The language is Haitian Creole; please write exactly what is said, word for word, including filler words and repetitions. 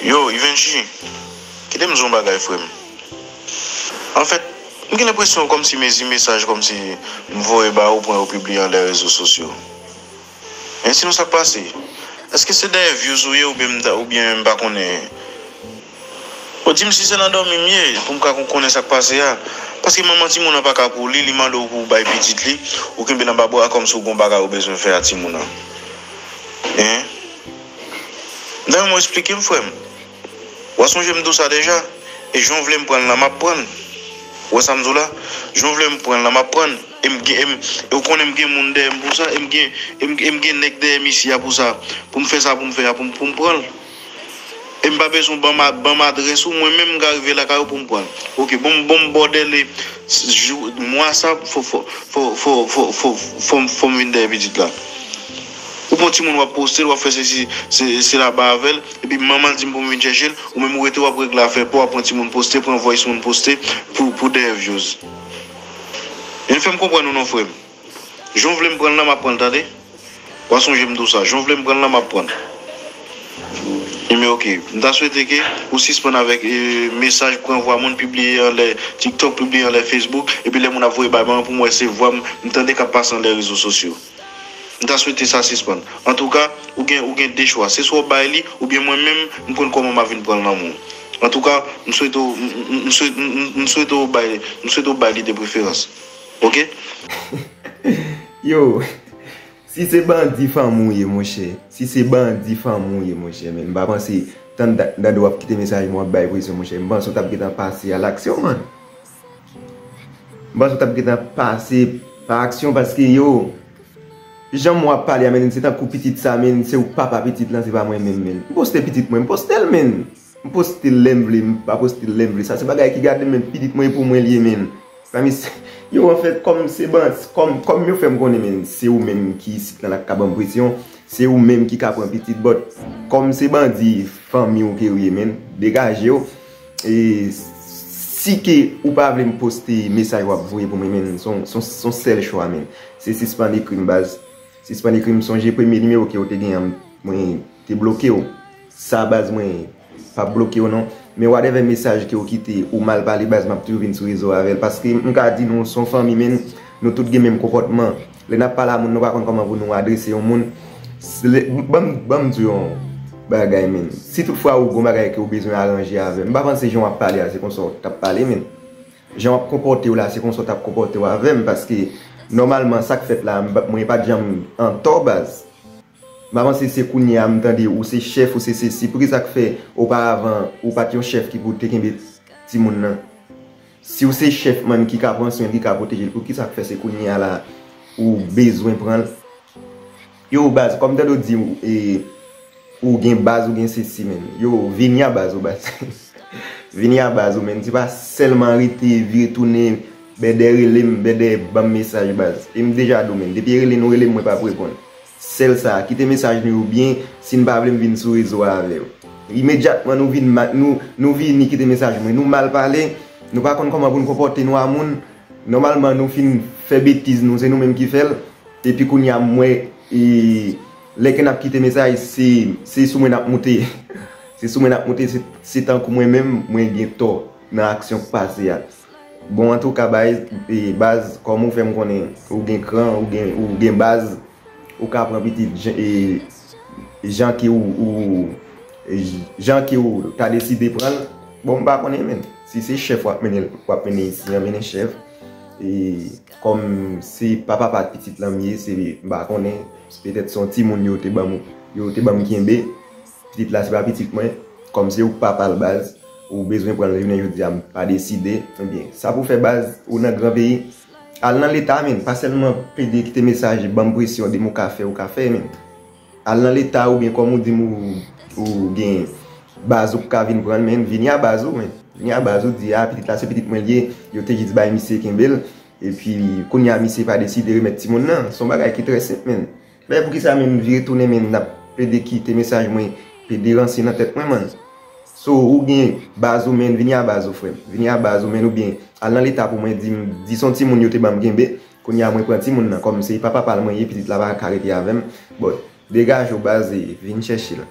Yo, Ivenchi, kite m di w yon bagay, frè m. Anfèt, m gen lenpresyon kòmsi mezi mesaj kòmsi m voye ba ou, pran yo pibliye anlè rezo sosyo. Men sinon sa k pase? Èske se dèyè views ou ye oubyen m ta, oubyen m pa konnen? Bon, di m si se nan dòmi m ye, pou m ka kon-, konnen sa k pase a. Paske manman timoun nan pa ka pou li, li mande w pou w bay pitit li, ou kenbe l anba bra kòmsi w gen yon bagay ou bezwen fè a timoun nan. Hein? Dayè, mwen eksplike m, frè m. W a sonje m di w sa deja? E jan w vle m pran l lan, m ap pran l. Ou wè sa m di w la? Jan w vle m pran l lan, m ap pran l. E m gen, e m, e w konnen m gen moun dèyè m pou sa, e m gen, e m, e m gen nèg dèyè m isi a pou sa. Pou m fè sa, pou m fè a, pou m, pou m pran l. E m pa bezwen ban m a-, ban m adrès ou, mwen menm m ka rive lakay ou pou m pran l. Oke, bon, bon, m bòdèle, jou, mwa sa, fò, fò, fò m vin dèyè pitit la. Ou pran timoun w ap poste l, w ap fè sesi, se, sela ba avè l, epi manman l di m pou m vin chèche l, ou menm ou rete w ap regle afè pa w, w ap pran timoun poste, pran voice moun poste pou, pou dèyè views. Vin fè m konprann ou non, frè m. Jan w vle m pran l lan, m ap pran l, tande. W a sonje m di w sa. Jan w vle m pran l lan, m ap pran l. Ebyen, oke. M ta swete ke ou sispann avèk, e, mesaj pran vwa moun pibliye anlè TikTok, pibliye anlè Facebook, epi lè moun ap voye bay mwen pou m wè se vwa m, m tande k ap pase anlè rezo sosyo. M ta swete sa sispann. Antouka, ou gen, ou gen de chwa. Se swa w bay li, oubyen mwen menm, m konn kòman m ap vin pran l nan men w. Antouka, m swete w, m, m, m swete, m, m, m swete w bay, m swete w bay li de preferans. Oke? Yo, si se bandi fanmi w ye, monchè, si se bandi fanmi w ye, monchè, men m pa panse tann da-, tande w ap kite mesaj mwen w ap bay presyon, monchè, m panse w t ap gentan pase a laksyon, man. M panse w t ap gentan pase pa aksyon, paske yo, jan mwen ap pale a, men, se tankou pitit sa, men, se ou k papa pitit lan, se pa mwen menm, men. M poste pitit mwen, m poste l, men. M poste l lè m vle, m pa poste l lè m vle. Sa se bagay ki gade m, men, pitit mwen e pou mwen l ye, men. Sa, men, yo, anfèt, kòm se ban, kòm, kòm yo fè m konnen, men, se ou menm ki isit lan la k ka ban m presyon, se ou menm ki ka pran pitit, but kòm se bandi fanmi w ke w ye, men, degaje w. E si ke ou pa vle m poste mesaj w ap voye pou mwen, men, se yon, se yon, se yon sèl chwa, men. Se sispann ekri m, baz. Sispann ekri m, sonje premye nimewo ke w te gen an, mwen te bloke w. Sa, baz, mwen p ap bloke w non. Men whatever mesaj ke w kite, ou mal pale, baz, m ap toujou vin sou rezo avè l. Paske m ka di nou, se yon fanmi, men, nou tout gen menm konpòtman. Lè n ap pale a moun, nou pa konn kòman pou nou adrese yon moun. S-, lè, ban m, ban m di w yon bagay, men. Si toutfwa ou gen yon bagay ke w bezwen aranje avè m, m pa panse jan w ap pale a, se konsa w t ap pale, men. Jan w ap konpòte w la, se konsa w t ap konpòte w avè m, paske nòmalman, sa k fèt la, m pa, mwen pa t janm antò, baz. M pa panse se kounye a m tande ou se chèf, ou se sesi. Poukisa k fè oparavan ou pa t yon chèf ki pou te kenbe timoun nan? Si w se chèf, man, ki ka pran swen l, ki ka pwoteje l, poukisa k fè se kounye a la ou bezwen pran l? Yo, baz, kòm tande w di, e, ou gen baz, ou gen sesi, men. Yo, vini a baz ou, baz. Vini a baz ou, men. Se pa sèlman rete, vire tounen, bèdè rele m, bèdè ban m mesaj, baz. E m deja di w, men. Depi e rele nou rele m, mwen p ap reponn. Sèl sa, kite mesaj nou yo byen, si n pa vle m vin sou rezo a avè w. Imedyatman nou vin ma-, nou, nou vini kite mesaj mwen. Nou mal pale, nou pa konn kòman pou n konpòte nou a moun. Nòmalman, nou fin fè betiz nou, se nou menm ki fè l. Epi kounye a, m wè, e, lè ke n ap kite mesaj, se, se sou mwen n ap moute. Se sou mwen n ap moute, se, se tankou mwen menm, mwen gen tò nan aksyon k pase a. Bon, antouka, baz, e, baz, kòm ou fè m konnen, ou gen kran, ou gen, ou gen baz, ou ka pran pitit jan, e, jan ke ou, ou, jan ke ou ta deside pran l. Bon, m pa konnen, men. Si se chèf w ap mennen, w ap mennen isi an, mennen chèf. E, kòm se pa papa pitit lan m ye, se, m pa konnen, petèt se yon timoun yo te ban m, yo te ban m kenbe. Pitit la, se pa pitit mwen. Kòm se ou k papa l, baz, ou bezwen pran l jounen jodi a, m pa deside. Ebyen, sa pou fè, baz, ou nan gran peyi. Al nan leta, men, pa sèlman plede kite mesaj, ban m presyon, di m ou ka fè, ou ka fè, men. Al nan leta oubyen kòm ou di m ou, ou gen baz ou k ka vin pran l, men, vini a baz ou, men. Vini a baz ou, di, a, pitit la se pitit mwen l ye, yo te jis bay misye kenbe l, epi kounye a misye pa deside remèt timoun nan. Se yon bagay ki trè senp, men. Men poukisa, men, m vire tounen, men, n ap plede kite mesaj mwen, plede ranse nan tèt mwen, man. So, ou gen baz ou, men, vini a baz ou, frè m. Vini a baz ou, men, oubyen al nan leta pou mwen, di m, di se yon timoun yo te ban m kenbe. Kounye a mwen pran timoun nan, kòm se pa papa l mwen ye, pitit la pa ka rete avè m. Bon, degaje w, baz, e vin chèche l.